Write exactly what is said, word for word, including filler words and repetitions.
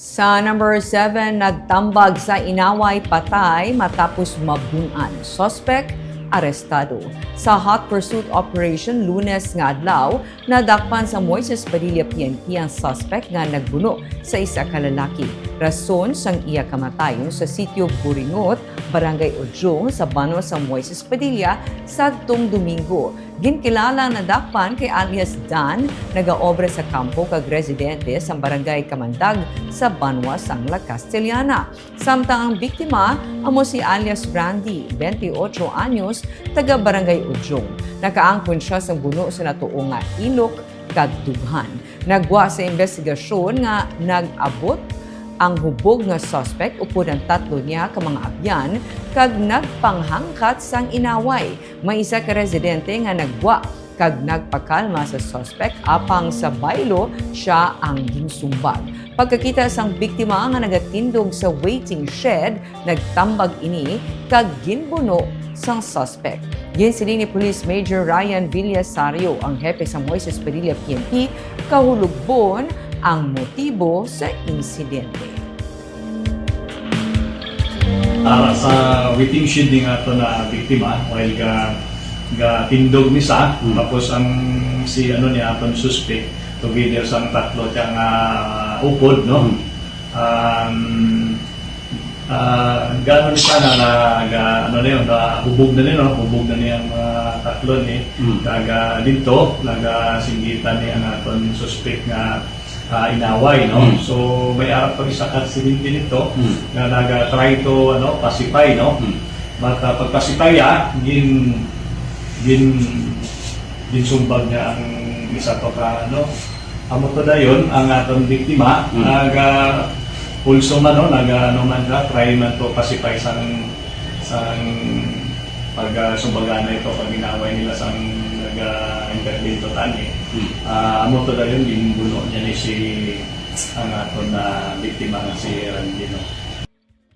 Sa number seven, nagtambag sa inaway, patay matapos mabun-an. Suspect arestado. Sa hot pursuit operation Lunes nga adlaw, nadakpan sa Moises Padilla P N P ang suspect nga nagbuno sa isa ka lalaki. Rason sang iya kamatayon sa sitio Buringot, Barangay Ujong, sa banwa sa Moises Padilla, sadtong Domingo. Ginkilala ang nadakpan kay alias Dan, nagaobra sa kampo kag residente sa Barangay Kamandag sa banwa sang La Castellana. Samtang ang biktima amo si alias Randy, twenty-eight anyos, taga Barangay Ujong. Nakaangkon siya sang buno sa natuo nga ilok kag dughan. Nagwa sa investigasyon nga nag-abot ang hubog nga suspect upod ang tatlo niya ka mga abyan kag nagpanghangkat sang inaway. May isa ka residente nga nagwa kag nagpakalma sa suspect, apang sa baylo sia ang ginsumbag. Pagkakita sang biktima nga nagatindog sa waiting shed, nagtambag ini kag ginbuno sang suspect. Ginsiling ni Police Major Ryan Villasario, ang hepe sa Moises Padilla P N P, kahulogbon ang motibo sa insidente. Ara sa waiting shed ni nga ato na biktima, while ga gatindog ni sa, Mm. tapos ang si ano ni aton suspect, together sang tatlo siya nga upod, no? Mm. Um, ah, gano'n siya na, na ga, ano na yun, na hubog na niya, no? Hubog na niya ang mga tatlo ni. Mm. Naga dito, naga singgitan ni ang aton suspect nga ah, inaway, no? Mm. So may arap pag isa ka aksidente nito Mm. na naga-try to ano pacify, no? Mm. But uh, pag pacify ya, gin gin ginsumbag niya ang isa to ka ano. Amo to dayon ang aton biktima Mm. naga pulso man, no? Naga ano man siya, try man to pacify sang sang pag uh, sumbaganay to pag inaway nila sang naga-intervene to tani. Mm. Ah, amo to dayon ginbuno niya ni si ang aton na biktima nga si Randy, no?